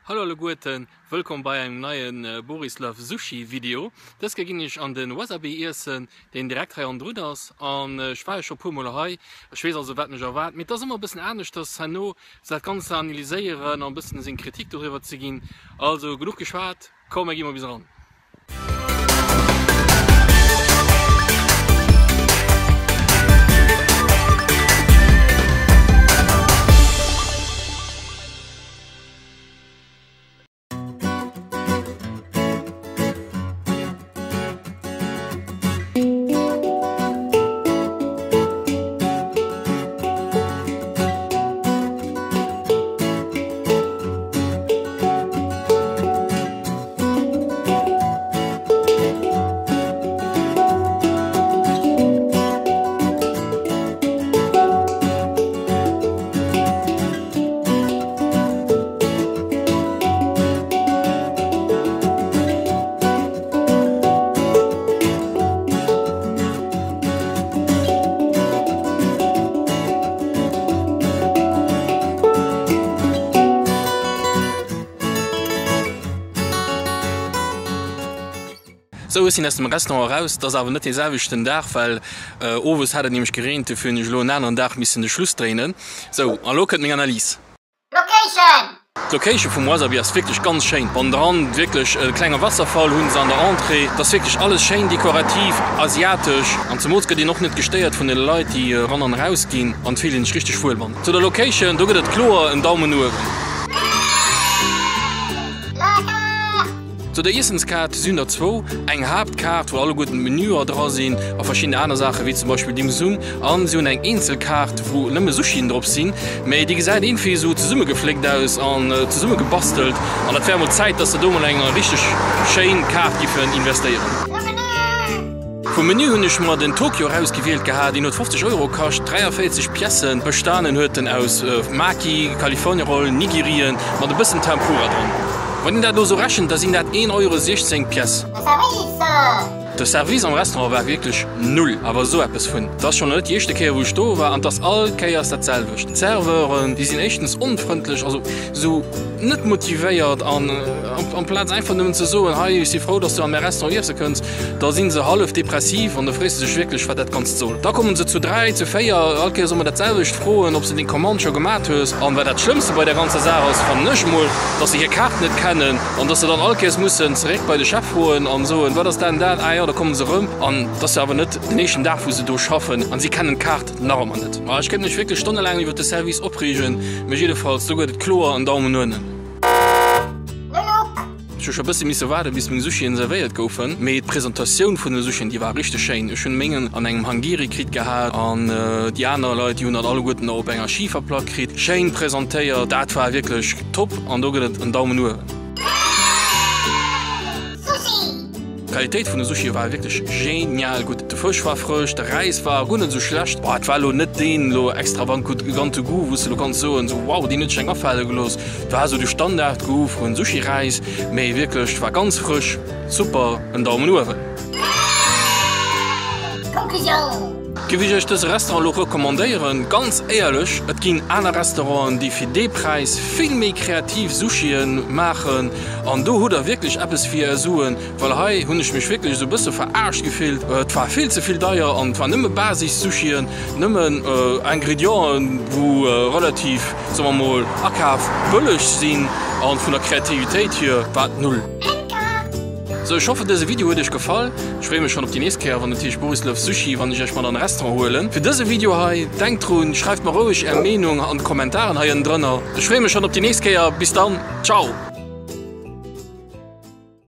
Hallo alleguerten, wëllkomm bei engem neien Borislav Sushi Video. Dës Kéier ginn ech an den Wasabi iessen, deen direkt hei hannendrun ass an ech war jo scho puer mol hei. Ech weess also wat mech erwaart, mee et ass ëmmer e bëssen aneschters herno dat Ganzt ze analyséieren an e bëssen seng Kritik doriwwer ze ginn. Also genuch geschwat, komm mir gi mol bis eran. Sou, ech sinn aus dem Restaurant eraus. Et ass awer net dee selwechten Dag, well owes hat et nämlech gereent, dofir hunn ech elo en aneren Dag missen de Schluss dréinen. Sou, an elo kënnt meng Analys. Location! D'Location vum Wasabi ass wierklech ganz schéin. Bannendran wierklech e klenge Wasserfall hunn se an der Entrée. Et ass wierklech alles schéin dekorativ, asiatesch an zemools gëtt een och net gestéiert vun de Leit déi eran an eraus ginn an et fillt een sech richteg wuel bannen. Zu der Location, do gëtt et kloer en Daumen uewen. Zu der Iessenskaart, si hunn der zwou, eng Haaptkaart wou alleguerten d'Menüer dra sinn a verschidden aner Saachen wéi zum Beispill Dim Sum an si hunn eng eenzel Kaart wou nëmme Sushien drop sinn, mee déi gesäit iergendwéi esou zesummegefléckt aus an zesummegebastelt an et wär mol Zäit dass se do mol eng richteg schéin Kaart giffen investéieren. Vum Menü hunn ech mer den Tokyo erausgewielt gehat, deen huet 50 Euro kascht, 43 Piècen. Bestanen huet en aus Maki, California Roll, Nigirien mat e bëssen Tempura dran. Wann een dat elo sou rechent, da sinn dat 1,16 Euro d'Pièce. De Service am Restaurant war wierklech null, awer esou eppes vun. Et ass schonn net déi éischte Kéier wou ech do war an et ass all Kéiers dat selwecht. D'Serveuren, déi sinn éischtens onfrëndlech, also esou net motivéiert an amplaz einfach nëmmen ze soen, hei ech si frou, dass du an mäi Restaurant iesse kënns, da si se hallef depressiv an da frees de sech wierklech, wat dat Ganzt soll. Da kommen se zu 3, zu 4, all Kéiers ëmmer dat selwecht froen, ob s de deng Commande scho gemat hues. An wat dat Schlëmmste bei der ganzer Saach ass, fannen ech emol, dass se hir Kaart net kennen an dass se dann all Kéiers mussen zeréck bei de Chef goen an soen, wat ass dat an dat, ah jo, da kommen se erëm. An et ass jo awer net den éischten Dag, wou se do schaffen an si kennen d'Kaart nach ëmmer net. Ech kéint mech wierklech stonnelaang iwwert de Service opreegen, mee jiddefalls, do gëtt et kloer en Daumen no ënnen. Ech hu scho bësse misse waarden, bis meng Sushien servéiert goufen, mee d'Presentatioun vun de Sushien, déi war richteg schéin. Ech hunn mengen an engem Hangiri kritt gehat an déi aner Leit, déi hunn dat alleguerten op enger Schiferplack kritt. Schéin presentéiert, dat war wierklech top an do gëtt et en Daumen uewen. D'Qualitéit vun de Sushie war wierklech genial gutt. De Fësch war frësch, de Räis war guer net esou schlecht. Boah, et war elo net deen elo extravagante Goût, wou s de elo kanns soen, esou wow, deen huet sech eng afale gelooss. Et war esou de Standard-Goût vun Sushi-Räis, mee wierklech, et war ganz frësch, super, en Daumen uewen. Conclusion! Géif ech iech dëse Restaurant elo recommandéieren? Ganz éierlech, et ginn aner Restauranten, déi fir dee Präis vill méi kreativ Sushien maachen an do hutt der wierklech eppes fir är Suen, well hei hunn ech mech wierklech esou e bësse verarscht gefillt. Et war vill ze vill deier an et war nëmme Basis-Sushien, nëmmen Ingredienten, wou relativ, soe mer mol, akaf bëlleg sinn an vun der Kreativitéit hier war et null. Sou ech hoffen dëse Video huet iech gefall. Ech freeë mech schon op déi nächst Kéier wann et heescht Boris Love Sushi, wann ech iech mat an de Restaurant huelen. Fir dëse Video hei, denkt drun, schreift mer roueg är Meenung an de Kommentaren hei ënnendrënner. Ech freeë mech schon op déi nächst Kéier, bis dann, ciao!